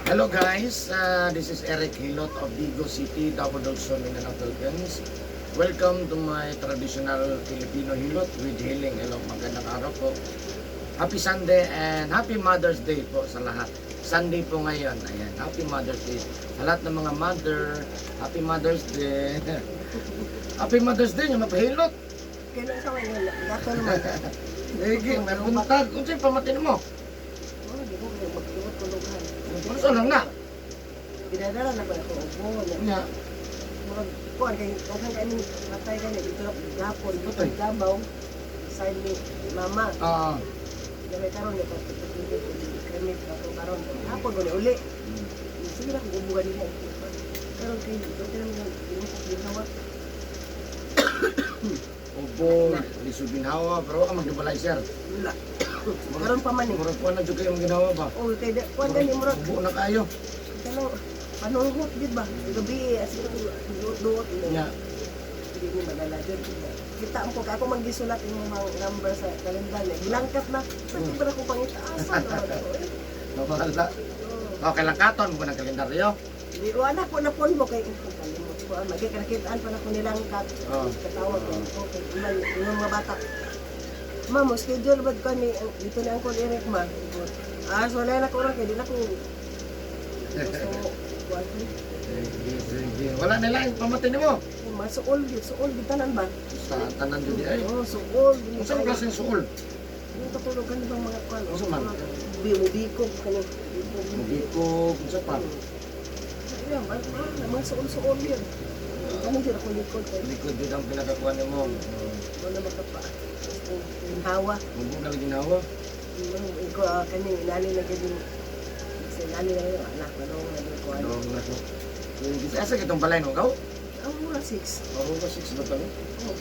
Hello guys, this is Eric Hilot of Digos City, Davao del Sur, Mindanao, Philippines. Welcome to my traditional Filipino Hilot with healing. Hello, magandang araw po. Happy Sunday and Happy Mother's Day po sa lahat. Sunday po ngayon. Ayan, Happy Mother's Day. Sa lahat ng mga mother, Happy Mother's Day. Happy Mother's Day, yung mapahilot. Kailan sa ngayon? Gato naman. Sige, may buntag. Kung sa'yo, pamatin mo. Oh, di ko kayo magluot tulugan. Kung saan lang na. Ginadala na ko ako ubo. Nga. Murag kuan kay daghan kay ning patay gani dito gapon dito Patay. Davao. Side ni mama. Dahil karon ni cremate na ko karon. Hapon ko ni uli. Sige ra kung ubo ganina. Karon kay dito naman yung ginawa. Ubo, lisod ginhawa, pero wala ka mag-nebulizer. Wala. Karon pa man eh. Murag kuha na dyan kayong ginawa ba? Oh, kay kuan gani murag Ubo na kayo. kanang panulhot gid ba? Gabi as in duot duot. Nga. Hindi ni madala jud. Kita ko kay ako maggisulat imong mga number sa kalendar. Gilangkat na. Sa di ba ako pangitaasa naman ako eh. Nawala. Oo. Okay lang katon mo ng kalendaryo. Di wala ko na pon mo kay kalimot ko. Ah, magi kanakitaan pa na ko nilang kat katawag ko. Okay, iman yung mga bata. Ma, mo schedule ba ko ni dito ni Uncle Eric ma. Ah, so wala na ko ron kay di na ko gusto kuan ko. Sige, sige. Wala na lang, pamatin mo. Masuol gyud, suol gyud tanan ba? Sa tanan dyan di ay. Oh, suol. Kung saan klaseng suol? Yung katulog kan bang mga kuan? Unsa man? Bimubikog kani. Mubiko, kung sa pa. Ayan, ba, mga suol-suol yun. Ano dyan ako likod kay Likod din ang pinakakuha ni mo. wala makapa. Hawa. Mubo na lang ginawa. Iko kani inani na gid sa inani na yun anak manong na ko ano. Ano na so. Sige, asa kitong balay no gaw? Ang mura 6. Aurora 6 ba talo? Oh,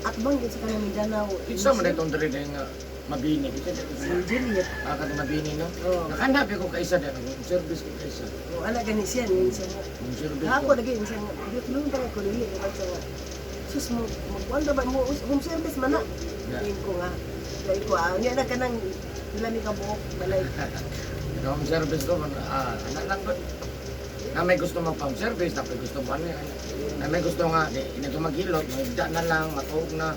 atbang gid sa kanang Mindanao. Isa man itong diri din nga mabini. Kita Si Juliet. Ah, katong mabini no. Oh, Nakandabi ko kaisa din, nag service ko kaisa. oh ana gani siya minsan nga. Home service Ako ko. lagi minsan nga. Dito pa ko dili ko sa nga. Sus mo magkuan ba mo home service man na. Yeah. Ko nga. Kay ko ah, nya na kanang pila ni ka buok balay. Home service ko, ah, anak lang ko. Na may gusto mo home service, na may gusto mo ano yan. Na may gusto nga, di, hindi ko maghilot, magda na lang, matuog na.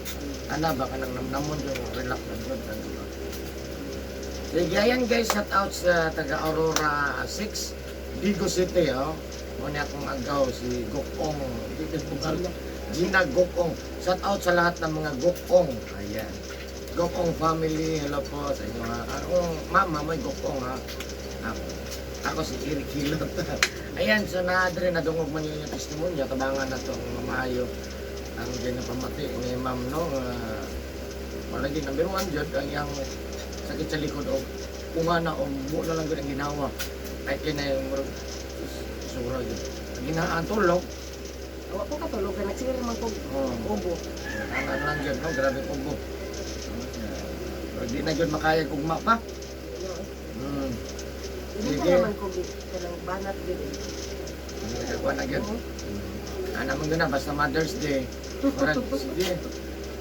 Ana, baka nang namnamon yung relax na good. Ano ba? Sige, ayan guys, shout out sa taga Aurora 6, Digos City, oh. Muna akong agaw, si Gokong. Gina Gokong. Shout out sa lahat ng mga Gokong. Ayan. Gokong family, hello po sa inyo ha. Akong mama may Gokong ha. Ako, ako si Eric Hilot. Ayan, so na dre nadungog man yun yung testimonya, tabangan na itong maayo ang ginapamati ni ma'am no. Wala din, number one jud ang iyang sakit sa likod o kunga na o buo na lang gud ang ginawa. Ay kay na yung murag sura jud. Ang ginaan tulog, Wa ko katulog kay nagsige man ko oh, ubo. ano lang jud no, grabe ang ubo. Pero di na jud makaya ugma pa. No. Hindi Sige. naman ko kanang banat gid. Nagkakuha na gyud. Oo. Ana man na basta Mother's Day. Murag sige.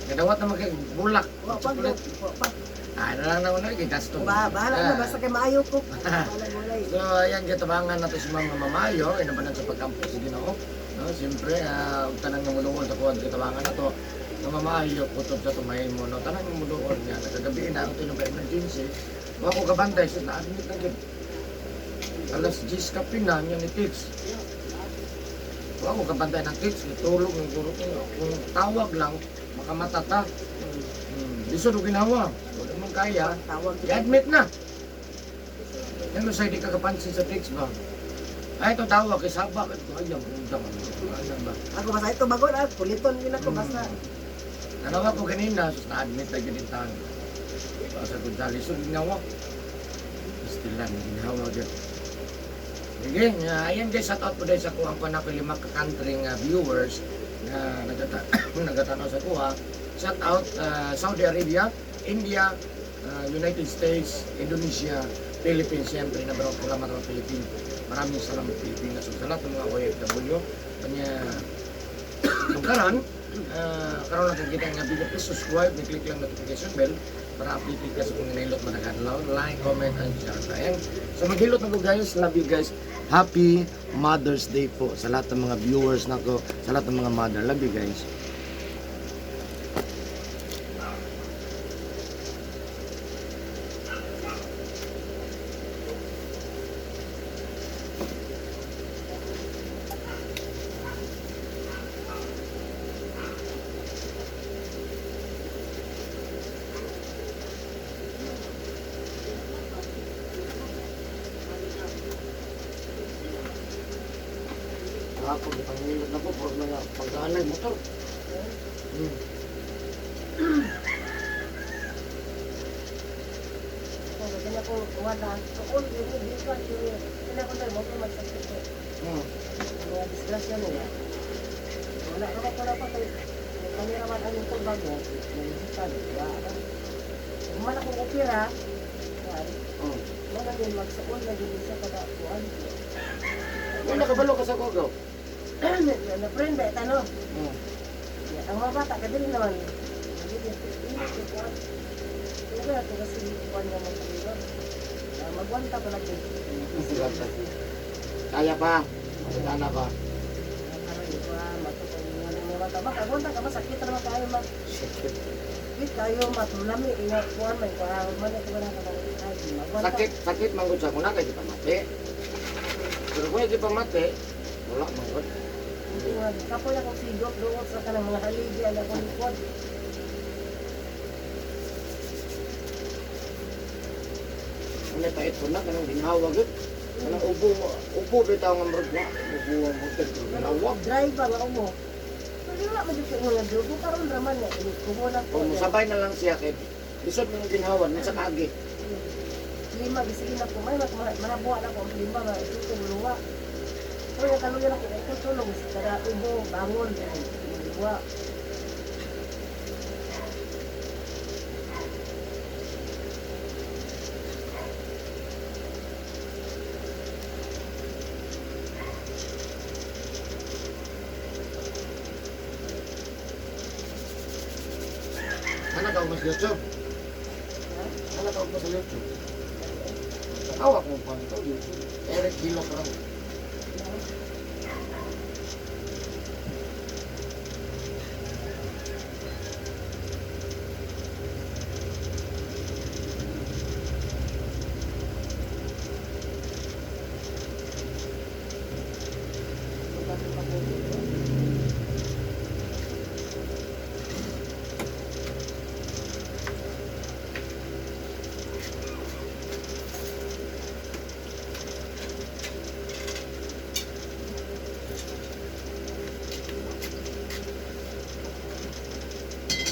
Kadawat na magkay bulak. Wa pa Chocolate. wa pa. Ano lang na una kay gasto. Ba, bahala na basta kay maayo ko. Bahala gulay. So ayan gitabangan nato si Ma'am Mamayo inabanan sa pagkampo sa Ginoo. No, siyempre ug tanang namuluon sa kuan gitabangan nato. Nga Mamayo kutob sa tumahin mo no tanang namuluon niya nagagabi na ang tinong emergency. Wa ko kabantay sus na-admit na gyud. Alas 10 ka pina niya ni Tix. Wa ko kabantay ng Tix, nitulog ng guro ko. Kung tawag lang makamata ta. Lisod og ginawa. Wala man kaya. Tawag I-admit na. Yan sa hindi ka kapansin sa text ba? Ay, ito tawag kay Saba. Ito, ay, ang undang. Ano ba? Ako basta ito bago na puliton gid ako basta. Nanawa ko kanina, sus na-admit na ganun tayo. Sa Gonzales, so ginawa. Still lang, ginawa dyan. Sige, nga, ayan guys, shout out po dahil sa kuha ko na ko lima ka country nga viewers na nagatanaw sa kuha. Shout out Saudi Arabia, India, United States, Indonesia, Philippines, siyempre, na maraming salamat mga Pilipino. Maraming salamat Pilipinas. So, sa lahat ng mga OFW, kanya, kung karon, karon lang kita nga video, please subscribe, ni click lang notification bell. para updated ka sa kung nilot mo. Like, comment, and share. Ayan. So maghilot na ko guys. Love you guys. Happy Mother's Day po sa lahat ng mga viewers nako, sa lahat ng mga mother. Love you guys. Ako, pangilot na po, puro mga pagkaanay motor. Kung kanya ko wala, so all yun yung di pa yun. Kanya ko tayo mo magsakit ko. Mga disgrasya nila. Wala ka pa pala pa kay kamera man ang ko bago. Nagsipan, wala. Kung man akong opera, kuan, wala din magsuol na din siya kada kuan. Wala ka balo ka sa gogo. Na friend ba tanong. Ang mga bata kadiri naman. Hindi hindi kuan. Kaya ito kasi kuan nga magsulod. Magwanta pa lagi. Magwanta. Kaya pa. Magkana pa. Karon ko matukoy nga ng mga bata. Baka gwanta ka masakit ra kayo ma. Sakit. Sakit kayo matulami inga kuan may kuan man ko na ka magwanta. Sakit, sakit manggod sa kuna kay di pa mati. Pero kung di pa mati, wala manggod. Hindi nga kapoy akong sigop duot sa kanang mga haligi ang akong likod. Ano pait ko na kanang ginhawag yun. Kanang ubo, ubo bitaw nga murag na. Ubo ang motor ginhawag. Drive ba nga umo. Pero wala man jud nga dugo karon ra man eh. Kubo na ko. Kung musabay na lang siya kay lisod ng ginhawan sa kagi. Lima bisigi na ko may manabuha na ko ang lima nga ito luwa. Pero yung kaluya na ko ko tulog kada ubo bangon luwa. Ano ka mas YouTube? Ano ka sa YouTube? Tanawa ko pa ito YouTube. Eric Hilok lang.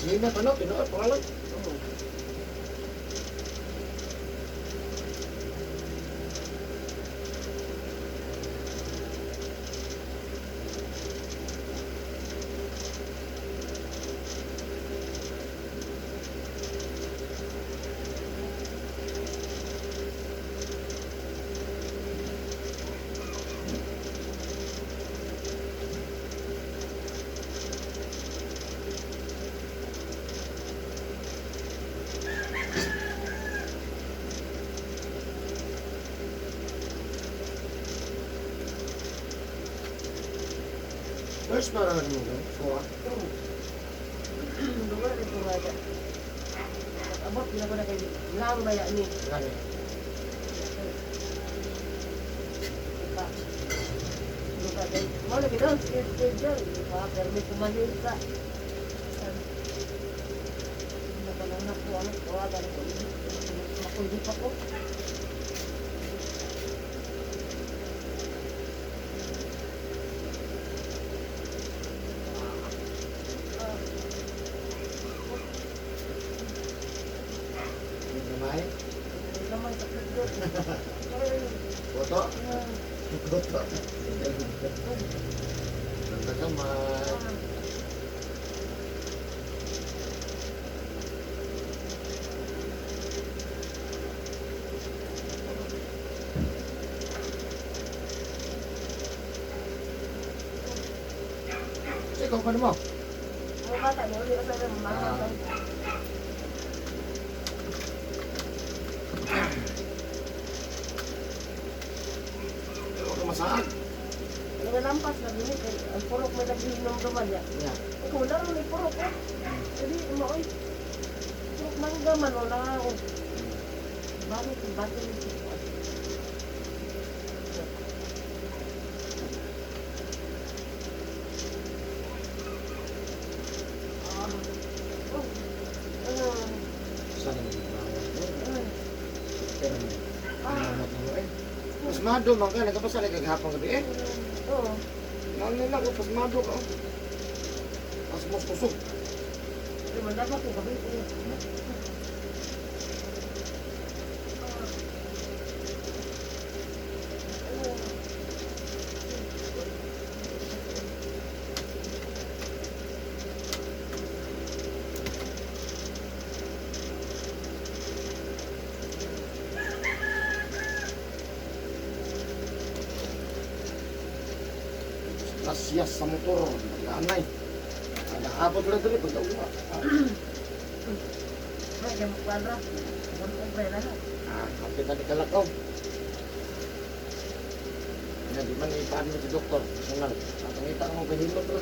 Hindi na tanaw, tinuod pangalan. First para mo ko. Kuha. Luwa rin ko nga. Abot na ko na kay lang baya ni. Gani. Lupa kay mo lagi daw schedule pa permit kumahin sa. Nakalala ko ano tawagan ko. Makundi pa ko. Gamay. Gamay sa pagdot. Boto. Boto. Ganda kamay. Sige, ikaw pa mo. Mga bata, uli sa mga. Pero ka masaag. Nagalampas na din kay ang purok may naghihinumduman niya. Yeah. Ikaw wala rin may purok eh. Hindi, maoy. Purok mangga man, wala ako. Bakit? Bakit? Ah. Oh. Ah. Sana magiging. Ah. Pero nanamot na mo eh. Pasmado man ka, nagkapasal ka gahapon gabi eh. Oo. Ano lang, pasmado ka. Oh. Mas kusog. Di ba, dapat ko gabi eh. Tasyas sa motor, nag-anay. Nag-aabot lang dali, pagka-uwa. Ay, kaya magkwadra. Ang na. Ah, kapit na di kalakaw. Nga, di man ipaano si doktor, personal. At ang ita mo, kahilot ra.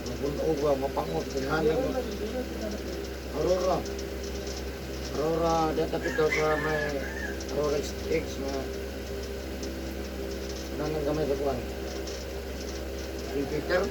Magunog ba, mapangot, kailangan mo. Aurora. Aurora, dito daw sa may Aurora X, mga nanang gamay sa kuwan. St. Peter.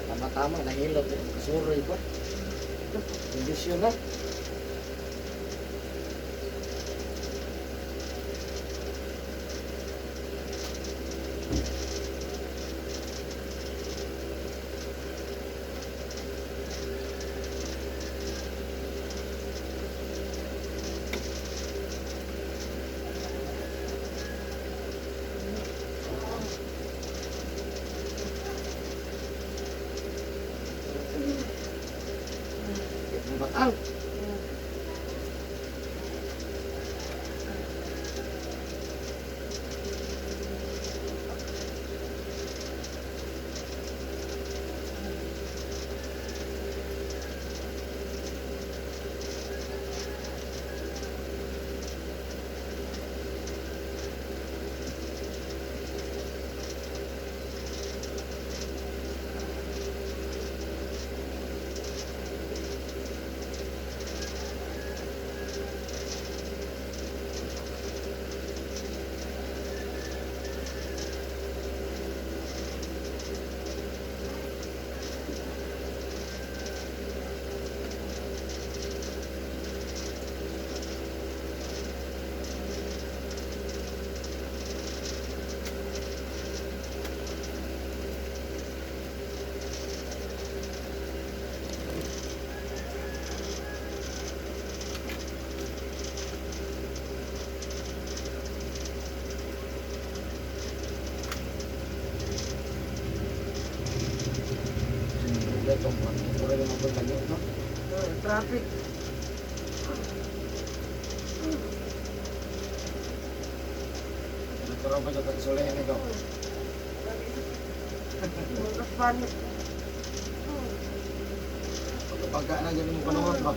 Tama-tama, nahilot. Eh. Kasuroy ko. Kondisyon na. Ang batal. Traffic. Nagkaroon pa sa tagsulayan ikaw. Mga Pagka na dyan yung panahon ba?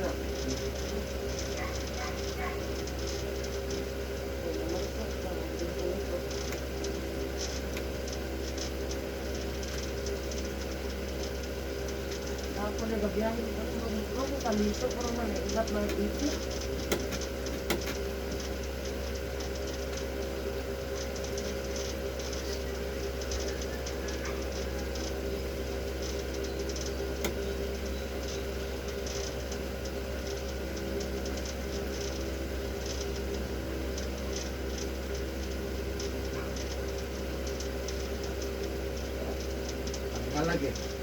Ana. Ako nagabiyahe ko ko kalito ko man eh, ilat mga isip. Ang palagi.